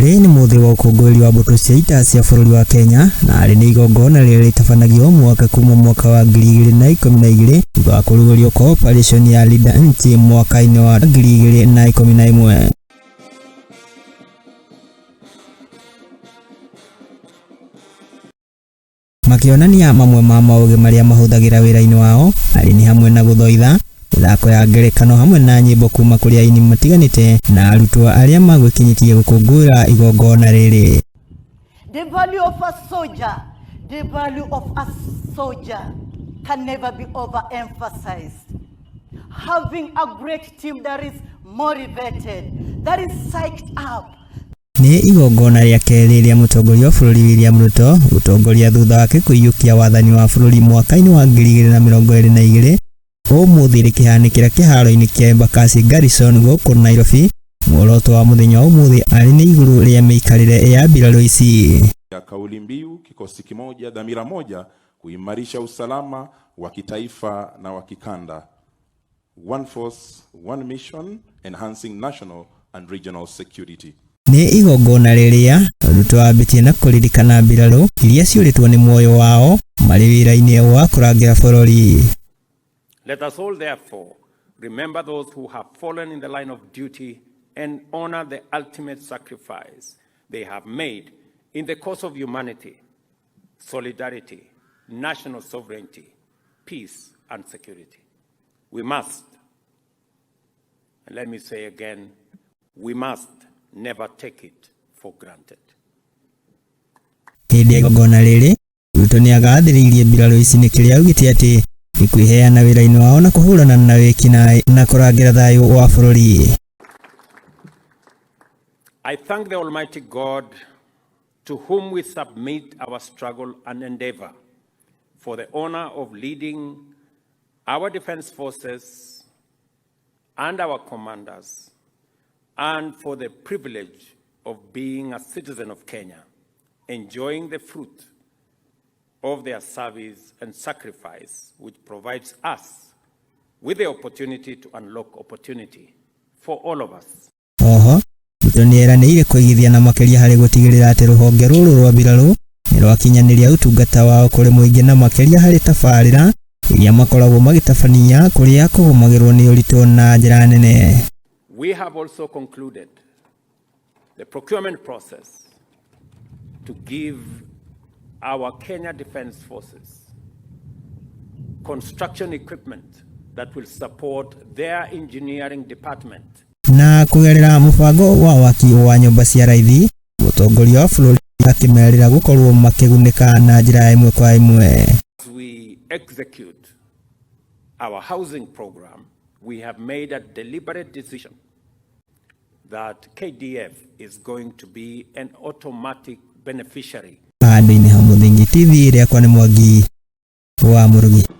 Arĩ nĩ mũthĩ wa ũkũngũĩri wa mbũtũ cia ita cia bũrũri wa Kenya na arĩ nĩ igongona rĩrĩa rĩtabanagio o mwaka kuma mwaka wa 2012 thutha wa kũrugũrio kwa operation ya Linda Nchi mwaka-inĩ wa 2011. Makĩonania mamwe ma maũgĩ marĩa mahũthagĩra wĩra-inĩ wao, arĩ nĩ hamwe na gũthoitha, mĩthako ya ngerekano hamwe na nyĩmbo kuma kũrĩ aini matiganĩte na arutwo arĩa magwĩkinyĩtie gũkũngũĩra igongona rĩrĩ. The value of a soldier, the value of a soldier can never be overemphasized. Having a great team that is motivated, that is psyched up, Nĩ igongona rĩa kerĩ rĩa mũtongoria wa bũrũri William Ruto gũtongoria thutha wake kũiyũkia wathani wa bũrũri mwaka-inĩ wa 2022 ũmũthĩ rĩkĩhanĩkĩra kĩharo-inĩ kĩa Embakasi Garrison gũkũ Nairobi. Muoroto wa mũthenya wa ũmũthĩ arĩ nĩ igũrũ rĩa mĩikarĩre ya mbirarũ ici. Ya kauli mbiu kikosi kimoja, dhamira moja, kuimarisha usalama wa kitaifa na wa kikanda. One force, one mission, enhancing national and regional security. Nĩ igongona rĩrĩa Ruto ambĩtie na kũririkana mbirarũ iria ciũrĩtwo nĩ muoyo wao marĩ wĩra-inĩ wa kũrangĩra bũrũri. Let us all therefore remember those who have fallen in the line of duty and honor the ultimate sacrifice they have made in the cause of humanity, solidarity, national sovereignty, peace and security. We must, and let me say again, we must never take it for granted. Hĩndĩ ya igongona rĩrĩ, Ruto nĩ agathĩrĩirie mbirarũ ici nĩ kĩrĩa augĩte atĩ nĩ kwĩheana wĩra-inĩ wao na kũhũrana na wĩkinaĩ na kũrangĩra thayũ wa bũrũri. I thank the Almighty God to whom we submit our struggle and endeavor for the honor of leading our defense forces and our commanders, and for the privilege of being a citizen of Kenya, enjoying the fruit of their service and sacrifice, which provides us with the opportunity to unlock opportunity for all of us. Oho, Ruto nĩ eranĩire kũigithia na makĩria harĩ gũtigĩrĩra atĩ rũhonge rũrũ rwa mbirarũ nĩ rwakinyanĩria ũtungata wao kũrĩ mũingĩ na makĩria harĩ tabarĩra iria makoragwo magĩtabania kũrĩa kũgũmagĩrwo nĩ ũritũ na njĩra nene. We have also concluded the procurement process to give our Kenya Defence Forces construction equipment that will support their engineering department. Na kũgerera mũbango wa waki wa nyũmba cia raithi, mũtongoria wa bũrũri akĩmerĩra gũkorwo makĩgunĩka na njĩra ya ĩmwe kwa ĩmwe. As we execute our housing program, we have made a deliberate decision that KDF is going to be an automatic beneficiary. Handũ-inĩ ha Mũthingi TV, rĩakwa nĩ Mwangi wa Mũrugi.